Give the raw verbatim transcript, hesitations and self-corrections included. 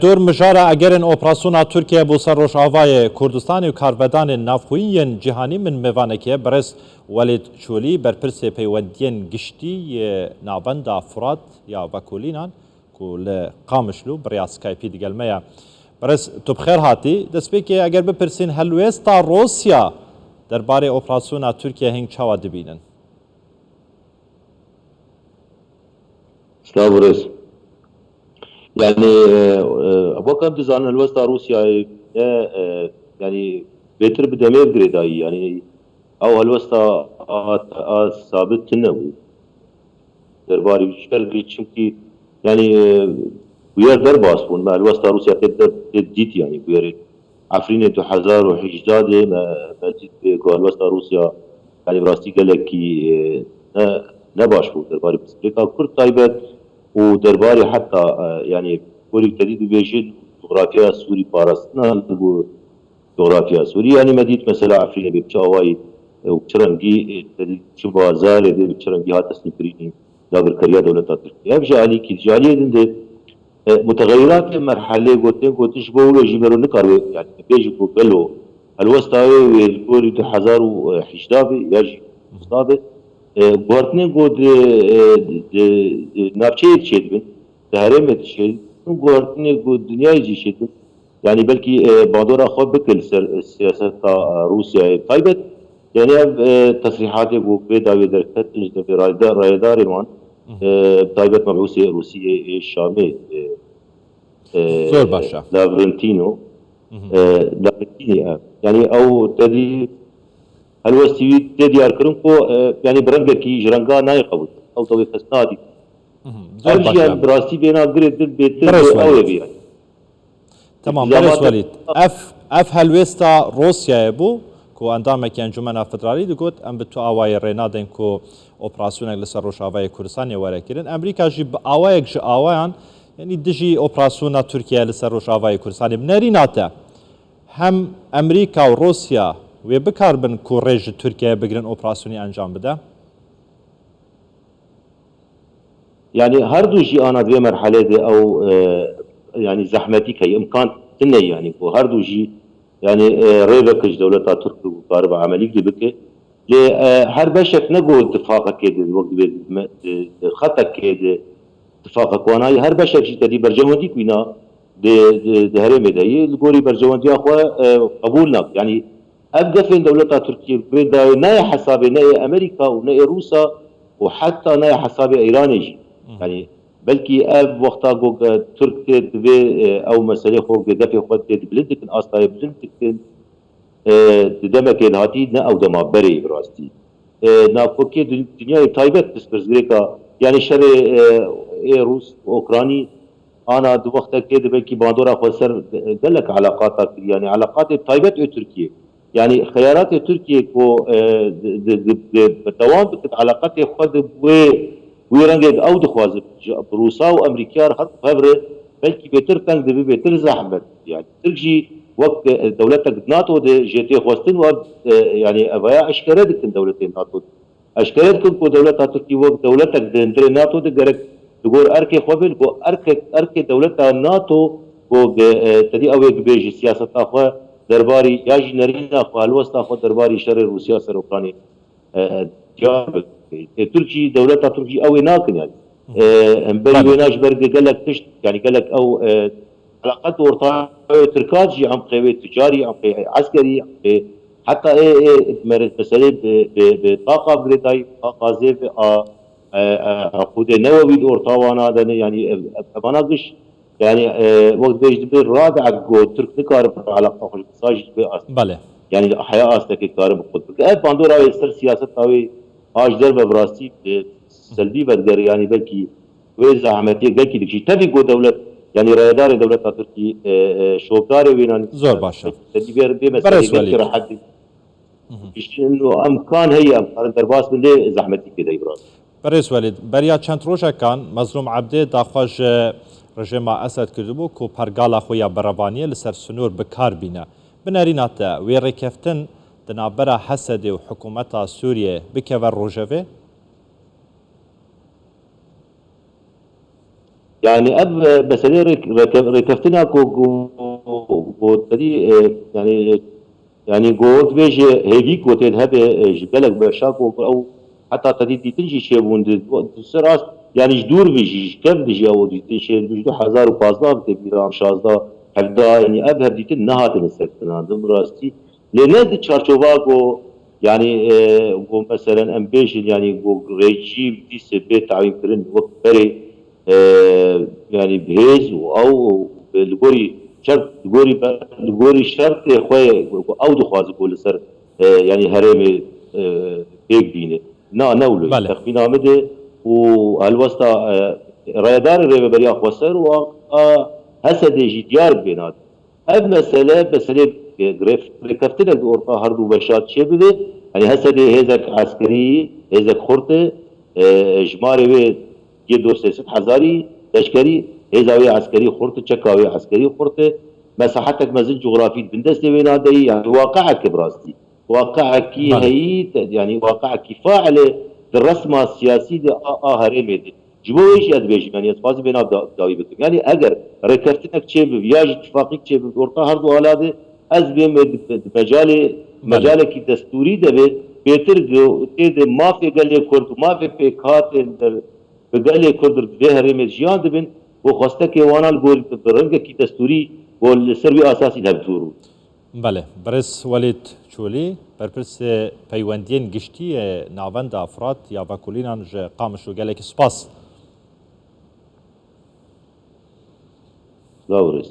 Dor mijara egerên operasyona Tirkiye bo ser Rojavayê Kurdistanê û karvedanên navxweyî yên cîhanî min mêvanekê ye, birêz Welêd Çolî, berpirsê peywendiyên giştî yê Navenda Furat ya Vekolînan ku li Qamişlo bi rêya Skypeî digel me ye. Birêz, tu bi xêr hatî. Destpêkê eger bipirsîn, helwêsta Rûsya derbarê operasyona Tirkiye hîn çawa dibînin? Silav û rêz. Yani, e, e, wek em dizanin, helwesta Rûsyayê ne, e, yani, bêtir bi demê girêdayî, yani, ew helwesta a, a sabit tune bû derbarî şerê, çimkî, yani, e, bûyer derbas bûn. Me helwesta Rûsya tê de, tê dît, yani, bûyerê Efrînê du hezar û hejdeh de me, me dît, e, ku helwesta Rûsya, yani, bi rastî gelekî, e, ne, ne baş bû derbarî pirsgirêka Kurd taybet û derbarî heta, e, yani, gorî te dî dibêjin, coğrafyaya Sûrî parastina li bo coğrafyaya Sûrî. Yani, me dît mesela Efrînê bê çi awayî, e, û çi rengî, e, te dî çi bazarê dê bi çi rengî hate sînpirînî dagirkeriya dewleta Tirkiyê. Ev ji alîkî, ji aliyê din de, e, mutexiratê merhelê gotin, gotin ji bo wilo jî mero nikar wê, yani, bêjî ku gelo helwesta wê wê li gorî du hezar û hejdeh be ya jî nozda be, e, guhertinên ku di, e, di, di navçeyê diçêdibin, di herêmê diçêdibin, guhertinên ku dinyayê jî çêdibin, yani, belkî, e, bandora xwe bike li ser, e, siyaseta, e, Rûsyayê taybet. Yani, ev, e, tesrîhatê ku vê dawiyê derketin ji devê rayda-, rayedarê wan, e, taybet mebûsê Rûsî ê, ê Şamê, e, e, Zor baş e. Lavrentino, e, Lavrentini, e, yani, ew te dî helwestî wî tê diyarkirin ku, e, yani, bi rengekî ji renga nayê qebûl. Ew dawê kes nadî. Ev jî, yani, bi rastî bêna girê din bêtir ew ê bî, yani. Tamam, Berêz Welîd. Ev, ev helwêsta Rûsyayê bû ku endamekî Encûmena Federalî digot, em bi tu awayê rê nadin ku operasyonek li ser Rojavayê Kurdistanê were kirin. Amerîka jî bi awayek ji awayan, yanî dijî operasyona Tirkiye li ser Rojavayê Kurdistanê. Bi nerîna te hem Amerîka û Rûsya wê bikaribin ku rê ji Tirkiye bigirin operasyonî encam bide? Yani her du jî ana di vê merhelê de ew, e, yani zehmetîk heye, imkan tune, yani ku her du jî, yani, e, rê veke ji dewleta Tirk ku karibe emelîk de bike. Lê, e, her beşek ne ku tifaqekê de wek divê di, di, di xetekê de tifaqek wana ye. Her beşek jî tedî berjewendî ku îna di, di, di herêmê de ye. Li gorî berjewendiya xwe, e, qebûl nake. Yani ev gefên dewleta Tirkiyê vê dayê nayê hesabê ne yê Amerîka û ne yê Rûsa û heta nayê hesabê Îranê jî. Hı. Yani belkî ev wexta ku, e, Tirk tê divê, e, ew meselê xwe, gefê xwe tê bilind dikin, astayê bilind dikin, e, di demekê dahatî ne ew dema berê bi rastî. E, navxwekê dun-, dinyayê taybet pirsgirêka, yani şerê, e, ê Rûs û Okranî ana di wextekê de belkî bandora xwe ser gelek eleqata kir, yani eleqatê taybet ê Tirkiyê. Yani xeyaratê Tirkiyê ku, e, di, di, di, di, berdewam bikin eleqatê xwe di wê, wê rengê ew dixwaze ji, bi Rûsa û Amerîkiyar her hev re belkî bêtir teng dibe, bêtir zehmet. Yani Tirk jî wek, e, dewletek NATO de jê tê xwestin û ev, e, yani evaya eşkere dikin dewletên NATO. Eşkere dikin ku dewleta Tirkî wek dewletek di hundirê NATO de gerek li gor erkê xwe be, li gor erkê, erkê dewleta NATO ku ge-, e, tedî ew ê bibêje siyaseta xwe derbarî ya jî nerîna xwe, helwesta xwe derbarî şerê Rûsya ser Ukraynê, e, diyar bike. Ê Tirk jî, dewleta Tirk jî ew ê nakin yani. E, hemberî Belê. Wêna ji ber gelek tişt, yani gelek ew, e, eleqet ortayê Tirkan jî em qê wê ticarî, em qê eskerî, em qê heta ê, ê, mere-, meselê bi, bi, bi taqa girêdayî, taqa zêve a, e, e, hikûdê newewî di orta wana de ne, yani ev, ev, evana giş, yani, e, wek dibêj dibe rade ek go Tirk nikare eleqa xwe ji qisa jî dibe ast. Belê. Yani heya astekê kare bi xwe bike. Ev bandora wê ser siyaseta wê a ji derve bi rastî, e, selbî vedigere, yani belkî wê zehmetiyê gelkî dikişî. Tevî ku dewlet, yani rayedarê dewleta Tirkî, e, e, şokarê wê, yani, Zor baş e. Tevî bê, bê meselê Berêz gelkî Welîd. Rehet dikişîn û emkan heye, em karin derbas bin lê zehmetî pê de, Îbrahîm. Berêz Welîd, beriya çend rojekan Mezlûm Ebdê daxwaz ji rejêma Esed kirdibû ku pergala xwe ya berevaniyê li ser sinor bi kar bîne. Bi nerîna te wê rêkeftin di navbera Hesedê û hikûmeta Sûriyê bikeve rojevê? Yani ev e, meselê rêk-, rêke-, rêkeftina ku, ku, ku tedî, e, yani, yani ku dibêje hêvî ku tê hebe, e, ji gelek beşa ku ew heta tedî dîtin jî çêbûn di, di ser ast, yani ji dûr bi jî, ji kev bi jî ew dîtin çêbûn ji du hezar û pazdeh bi tê bîra şazdeh, hevdeh, yani ev hevdîtin nehatine serkirinandin bi rastî. Lê ne di çarçova ku, yani, e, ku meselen em bêjin, yani ku rejîm dîse bê tayînkirin wek berê, e, yani bi hêz û ew û li gorî şert, li gorî be-, li gorî şertê xwe ku ew dixwaze ku li ser, e, yani herêmê, e, pêk bîne. Na, ne wilo ye. Belê. Texmîna min de û helwesta, e, rayedarê Rêveberiya Xweser û a, a H S D'ê jî diyar bê nade. Ev mesele, meselê, e, rêf-, rêkeftinek di orta her du beşa çêbibe. Yanî H S D'ê hêzek eskerî, hêzek xurt e, e, jimarê wê yê dor sê sed hezarî leşkerî, hêza wê eskerî xurt e, çeka wê eskerî xurt e. Mesahetek mezin cografî di bin destê wê nadeyî, yanî waqieke bi rastî. Waqiekî Belê. heyî, te-, yanî waqiekî fail e di resma siyasî de a, a herêmê de. Ji bo wê jî ez dibêjim, yanî ez dixwazim vê nav da-, dawî bikim. Yanî eger rêkeftinek çêbibe ya jî tifaqîk çêbibe orta her du ala de, ez bê me di, di mecalê, Belê. mecalekî destûrî de be, bêtir gi-, tê de mafê gelê Kurd û mafê pêkhatên der bi gelê Kurd di vê herêmê jiyan dibin, bo xwestekê wana li gor bi rengekî destûrî bo li ser wî asasî hevdûr bû. Belê, birêz Welîd Çolî, berpirsê peywendiyên giştî yê Navenda Firat ya Vekolînan ji Qamişlo, gelekî spas. Silav û rêz.